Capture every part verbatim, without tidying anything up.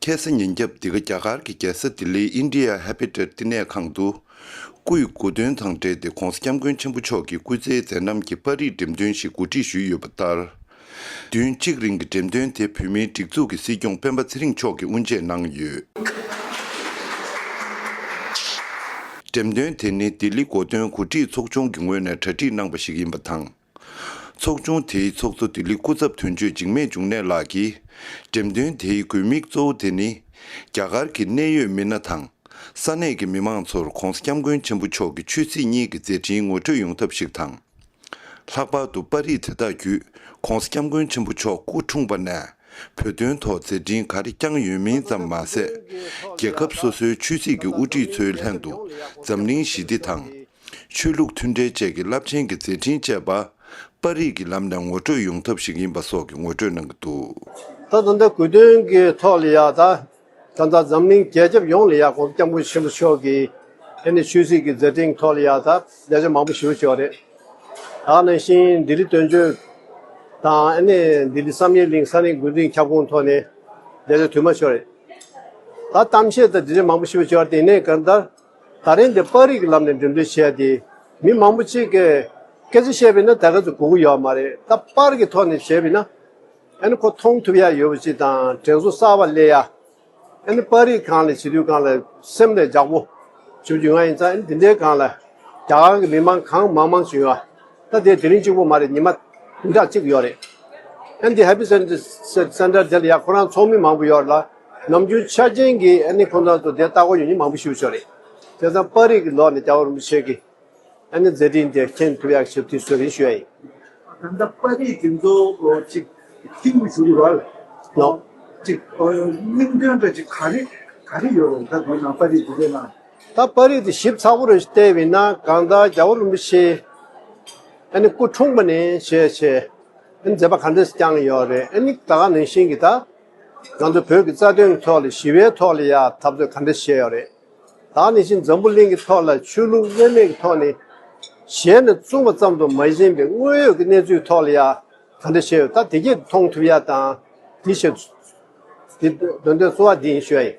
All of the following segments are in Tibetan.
ཁ་སང་ཉིན་རྒྱབ་འདི་ག་རྒྱ་གར་གྱི་རྒྱལ་ས་ལྡི་ལིའི་ཨིན་ཌི་ཡ་ཧེ་བི་ཊེཊ་བསྟི་གནས་ཁང་དུ། སྐུའི་གོ་སྟོན་དང་འབྲེལ་ཏེ་༧གོང་ས་༧སྐྱབས་མགོན་ཆེན་པོ་མཆོག་གི་སྐུ་ཚེའི་མཛད་རྣམ་གྱི་པར་རིས་འགྲེམས་སྟོན་ཞིག་གོ་སྒྲིག་ཞུས་ཡོད་པ་ལྟར། བདུན་གཅིག་རིང་གི་འགྲེམས་སྟོན་དེ་བོད་མིའི་སྒྲིག་འཛུགས་ཀྱི་སྲིད་སྐྱོང་སྤེན་པ་ཚེ་རིང་མཆོག་གིས་དབུ་འབྱེད་གནང་ཡོད། འགྲེམས་སྟོན་དེ་ནི་ལྡི་ལི་གོ་སྟོན་གོ་སྒྲིག་ཚོགས་ཆུང་གི་ངོས་ནས་གྲ་སྒྲིག་གནང་པ་ཞིག་ཡིན་པ་དང་། ཚོགས་ཆུང་དེའི་ཚོགས་གཙོ་ལྡི་ལི་སྐུ་ཚབ་དོན་གཅོད་འཇིགས་མེད་འབྱུང་གནས་ལགས་ཀྱིས། འགྲེམས་སྟོན་དེའི་དགོས་དམིགས་གཙོ་བོ་དེ་ནི། རྒྱ་གར་གྱི་གནད་ཡོད་མི་སྣ་དང་། ས་གནས་ཀྱི་མི་མང་ཚོར་༧གོང་ས་༧སྐྱབས་མགོན་ཆེན་པོ་མཆོག་གི་ཆོས་སྲིད་གཉིས་ཀྱི་མཛད་འཕྲིན་ངོ་སྤྲོད་ཡོང་ཐབས་ཤིག་དང་། ལྷག་པར་དུ་པར་རིས་དེ་དག་བརྒྱུད་༧གོང་ས་༧སྐྱབས་མགོན་ཆེན་པོ་མཆོག་སྐུ་འཁྲུངས་པ་ནས། བོད་དོན་ཐོག་མཛད་འཕྲིན་ག་རེ་བསྐྱངས་ཡོད་མིན་ཙམ་མ་ཟད། རྒྱལ་ཁབ་སོ་སོའི་ཆོས་སྲིད་ཀྱི་དབུ་ཁྲིད་ཚོའི་ལྷན་དུ་འཛམ་གླིང་ཞི་བདེ་དང་། ཆོས་ལུགས་མཐུན་འབྲེལ་བཅས་ཀྱི་རླབས་ཆེན་གྱི་མཛད་འཕྲིན་བཅས་པ། པར་རིས་ཀྱི་ལམ་ནས་ངོ་སྤྲོད་ཡོང་ཐབས་ཤིག་ཡིན་པ་སོགས་ཀྱི་ངོ་སྤྲོད་གནང་གི་འདུག་ད་ད་ལྟ་གོ་སྟོན་གྱི་ཐོག་ལ་ཡ་ད། ད་ལྟ་འཛམ་གླིང་རྒྱལ་ཁབ་ཡོངས་ལ་ཡ་༧གོང་ས་༧སྐྱབས་མགོན་ཆེན་པོ་མཆོག་གི་ཨ་ནི་ཆོས་སྲིད་ཀྱི་མཛད་འཕྲིན་ཐོག་ལ་ཡ་ད་ལས་བྱ་མང་པོ་ཞེ་པོ་ཅིག་ཡོད་རེད། ད་ནང་བཞིན་ལྡི་ལི་དོན་གཅོད་དང་ཨ་ནི་ལྡི་ལི་བསམ་ཡས་གླིང་ས་གནས་འགོ་འཛིན་ཁྱབ་ཁོངས་ཐོག་ནས་ལས་བྱ་དུ་མ་ཞུ་བ་རེད། ད་གཏམ་བཤད་དང་འབྲེལ་བ་མང་པོ་ཞེ་པོ་ཅིག་ཡོད་རེད། དེ་ནས་གང་ལྟར་ད་རིང་འདི་པར་རིས་ཀྱི་ལམ་ནས་འགྲེམས་སྟོན་བྱས་ཏེ་མི་མང་པོ་ཅིག་གིས་སྐད་ཆ་བཤད་པ་ཡིན་ན་ད་ག་ཚོད་གོ་གི་ཡོད་མ་རེད། ད་པར་གྱི་ཐོག་ནས་བྱས་པ་ཡིན་ན་ཨ་ནི་ཁོ་མཐོང་ཐུབ་ཡ་ཡོད་པ་ཅིག་དང་དྲན་གསོ་གསར་པ་སླེབས་ཡ། ཨ་ནི་པར་རིས་སྒང་ལ་བྱེད་དུས་སྒང་ལ་སེམས་ལ་འཇགས་པོ་བྱེད་རྒྱུ་ཡོང་ཡ་ཡིན་ཙང་། ཨ་ནི་འདི་འདྲའི་སྒང་ལ་རྒྱ་གར་གྱི་མི་མང་གང་མང་མང་ཞིག་ཡོད། ད་དེ་དེ་རིང་གཅིག་པོ་མ་རེད། ཉི་མ་བདུན་ཕྲག་གཅིག་ཡོད་རེད། ཨ་ནི་དེ་ཧེ་པི་སེན་ཊར་སེན་ཊར་དེ་ལ་ཡ་ཁོ་རང་ཚོགས་མི་མང་པོ་ཡོད་རེད་ལ། ནམ་རྒྱུན་འཆར་ཅན་གྱི་ཨ་ནི་ཁོང་ཚོ་དེ་ལྟ་སྐོར་ཡོང་མཁན་མང་པོ་ཞིག་ཡོད་རེད། དེ་ཙང་པར་རིས་ཀྱི་ལོགས་ནས་རྒྱལ་བ་རིན་པོ་ཆེ་གི་ཨ་ནི་མཛད་འཕྲིན་དེ་མཁྱེན་ཐུབ་ཡག་ཞབས་ཕྱི་ཞུ་རིན་ཞུ་ཡ་ཡིན། ད་ལྟ་པར་རིས་དེ་ཚོ་ཅིག་ཁྱིམ་བཞུགས་རོགས་ལ། ལོ། ཅིག་སྙིང་དོན་འདྲ་ཅིག་ག་རེ་ག་རེ་ཡོད་རེད། ད་དེ་ནང་པར་རིས་དེ་ཚོའི་ནང་། ད་པར་རིས་དེ་ཞིབ་ཚགས་པོ་རེ་བལྟས་པ་ཡིན་ན་གང་ལྟར་རྒྱལ་བ་རིན་པོ་ཆེ་ཨ་ནི་སྐུ་འཁྲུངས་པ་ནས་བྱས་བྱས་ཨ་ནི་མཛད་པ་ག་འདྲ་བསྐྱངས་ཡོད་རེད། ཨ་ནི་ད་ག་ནང་བཞིན་གྱི་ད་ང་ཚོ་བོད་ཀྱི་རྩ་དོན་གྱི་ཐོག་ལ་ཞི་བའི་ཐོག་ལ་ཡ་འཐབ་རྩོད་ག་འདྲ་བྱས་ཡོད་རེད། ད་ནི་བཞིན་འཛམ་བུ་གླིང་གི་ཐོག་ལ་ཆོས་ལུགས་དབྱེ་མེད་ཀྱི་ཐོག་ནས་ཞལ་ནས་གསུངས་པ་ཙམ་དུ་མ་ཟིན་པའི་དངོས་ཡོད་ཀྱི་གནས་ཚུལ་ཐོག་ལ་ཡང་ག་འདྲ་བྱས་ཡོད། ད་དེ་གས་མཐོང་ཐུབ་ཡ་དང་དེ་བྱས་དེ་དོན་དོན་གཙོ་བ་འདི་ཡིན་ཞུ་ཡ་ཡིན།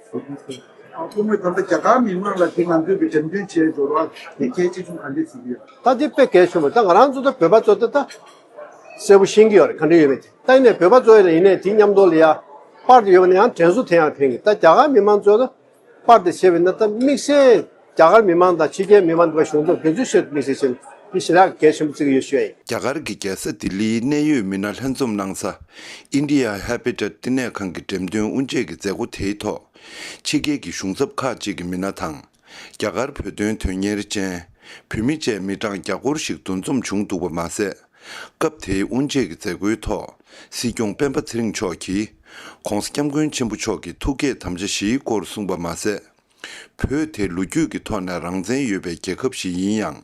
ཨ་སྐུ་ངོ་ད་ལྟ་རྒྱ་གར་མི་མང་ལ་དེ་ང་ཚོས་ཀྱི་འགྲེམས་སྟོན་བྱས་འགྲོ་རོགས་དེ་གལ་ཆེ་ཆུང་ག་འདྲས་ཟིན་ཡོད། ད་དེ་དཔེ་གལ་ཆེན་པོ། ད་ང་རང་ཚོ་ད་བོད་པ་ཚོ་ད་ད་གསལ་པོ་ཤེས་ཀྱི་ཡོད་རེད། ག་འདྲས་ཡོད་མེད་དེ། ད་ཡིན་ནའི་བོད་པ་ཚོ་ཡིན་ནའི་དེ་མཉམ་དུ་ལ་ཡ་པར་དེ་ཡོད་པ་ན་ཡང་དྲན་གསོ་དེ་ཡང་ཕན་གི། ད་རྒྱ་གར་མི་མང་ཚོ་ད། པར་དེ་བྱས་པ་ཡིན་ན་ད་དམིགས་བསལ་རྒྱ་གར་མི་མང་དང་ཕྱི་རྒྱལ་མི་མང་དང་གཞུང་ཚོགས་དེ་ཚོའི་ཆེད་དུ་དམིགས་བསལ་བྱས་ནས་དེ་ཞེ་དྲག་གལ་ཆེན་པོ་བརྩི་གི་ཡོད་ཞུ་ཡ་ཡིན། རྒྱ་གར་གྱི་རྒྱལ་ས་ལྡི་ལིའི་གནད་ཡོད་མི་སྣ་ལྷན་འཛོམས་གནང་ས་ཨིན་ཌི་ཡ་ཧེ་བི་ཊེཊ་བསྟི་གནས་ཁང་གི་འགྲེམས་སྟོན་དབུ་འབྱེད་ཀྱི་མཛད་སྒོ་དེའི་ཐོག་ཕྱི་རྒྱལ་གྱི་གཞུང་ཚབ་ཁག་ཅིག་གི་མི་སྣ་དང་། རྒྱ་གར་བོད་དོན་དོན་གཉེར་ཅན་བོད་མི་བཅས་མི་གྲངས་བརྒྱ་སྐོར་ཞིག་འདུ་འཛོམས་བྱུང་འདུག་པ་མ་ཟད། སྐབས་དེའི་དབུ་འབྱེད་ཀྱི་མཛད་སྒོའི་ཐོག་སྲིད་སྐྱོང་སྤེན་པ་ཚེ་རིང་མཆོག་གིས་༧གོང་ས་༧སྐྱབས་མགོན་ཆེན་པོ་མཆོག་གི་ཐུགས་བསྐྱེད་དམ་བཅའ་བཞིའི་སྐོར་གསུངས་པ་མ་ཟད། བོད་དེ་ལོ་རྒྱུས་ཀྱི་ཐོག་ནས་རང་བཙན་ཡོད་པའི་རྒྱལ་ཁབ་ཞིག་ཡིན་ཡང་།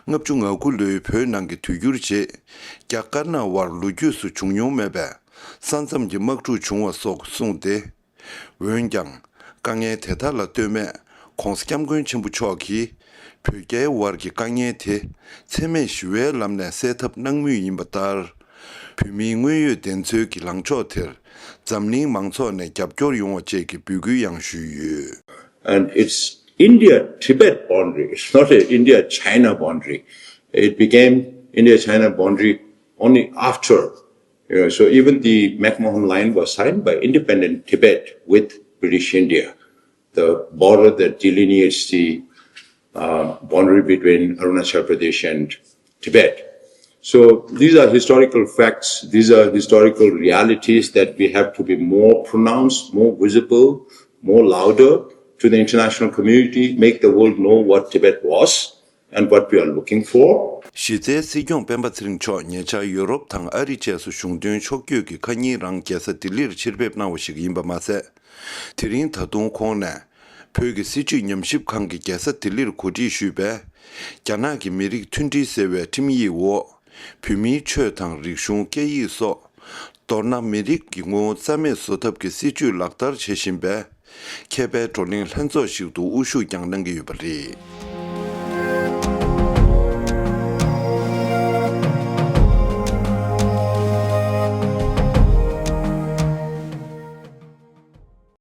ལྔ་བཅུ་ང་དགུ་ལོའི་བོད་ནང་གི་དུས་འགྱུར་རྗེས། རྒྱ་དཀར་ནག་དབར་ལོ་རྒྱུས་སུ་བྱུང་མྱོང་མེད་པའི་ས་མཚམས་ཀྱི་དམག་འཁྲུག་བྱུང་བ་སོགས་གསུངས་ཏེ། འོན་ཀྱང་། དཀའ་ངལ་དེ་དག་ལ་ལྟོས་མེད་༧གོང་ས་༧སྐྱབས་མགོན་ཆེན་པོ་མཆོག་གིས་བོད་རྒྱའི་དབར་གྱི་དཀའ་ངལ་དེ་འཚེ་མེད་ཞི་བའི་ལམ་ནས་སེལ་ཐབས་གནང་མུས་ཡིན་པ་ལྟར། བོད་མིའི་དངོས་ཡོད་བདེན་འཚོལ་གྱི་ལངས་ཕྱོགས་དེར་འཛམ་གླིང་མང་ཚོགས་ནས་རྒྱབ་སྐྱོར་ཡོང་བ་བཅས་ཀྱི་འབོད་སྐུལ་ཡང་ཞུས་ཡོད། And it's India Tibet boundary. It's not a India China boundary. It became India China boundary only after You know, so even the McMahon Line was signed by independent Tibet with British India, the border that delineates the uh, boundary between Arunachal Pradesh and Tibet. So these are historical facts, these are historical realities that we have to be more pronounced, more visible, more louder to the international community, make the world know what Tibet was and what we are looking for. གཞི་རྩའི་སྲིད་སྐྱོང་སྤེན་པ་ཚེ་རིང་མཆོག་ཉེ་ཆར་ཡོ་རོབ་དང་ཨ་རི་བཅས་སུ་གཞུང་དོན་ཕྱོགས་བསྐྱོད་ཀྱིས་ཁ་ཉིན་རང་རྒྱལ་ས་ལྡི་ལིར་ཕྱིར་ཕེབས་གནང་བ་ཞིག་ཡིན་པ་མ་ཟད། དེ་རིང་ད་དུང་ཁོང་ནས་བོད་ཀྱི་སྲིད་བྱུས་ཉམས་ཞིབ་ཁང་གི་རྒྱལ་ས་ལྡི་ལིར་གོ་སྒྲིག་ཞུས་པའི་རྒྱ་ནག་གི་མི་རིགས་མཐུན་སྒྲིལ་ཟེར་བའི་ཁྲིམས་ཡིག་འོག་བོད་མིའི་ཆོས་དང་རིག་གཞུང་སྐད་ཡིག་སོགས། མདོར་ན་མི་རིགས་ཀྱི་ངོ་བོ་རྩ་མེད་བཟོ་ཐབས་ཀྱི་སྲིད་བྱུས་ལག་བསྟར་བྱེད་བཞིན་པའི་མཁས་པའི་བགྲོ་གླེང་ལྷན་ཚོགས་ཤིག་ཏུ་དབུ་བཞུགས་ཀྱང་གནང་གི་ཡོད་པ་རེད།